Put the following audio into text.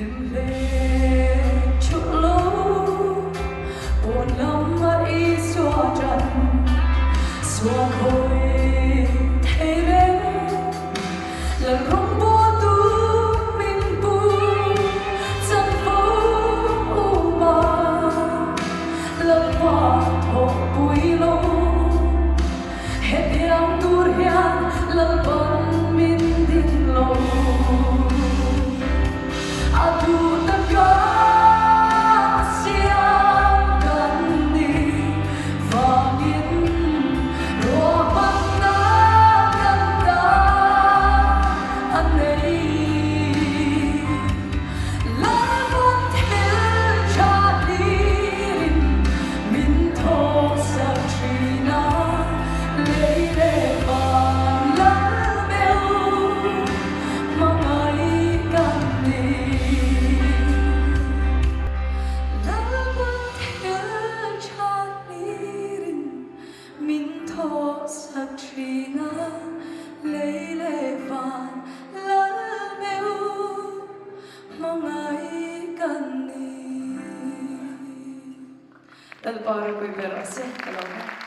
Hlimhlek theuh lo pawn lam a Isua ṭan sual hawi thei reng Lal rawngbawltu min pu chanvo uma Lalpa thawhpui lo Hetiang tur hian Lalpan min ding lo. A duh taka siam kan ni vangin ruahmanna kan ta a nei. Lalpan thil tha hlirin min thawksak thin a, lei leh van lal meuh hmangaih kan ni. Lalpan thil tha hlirin min thawksak thin a, lei leh van lal meuh hmangaih kan ni. Lalpa ropui ber rawh se ka lo hmu.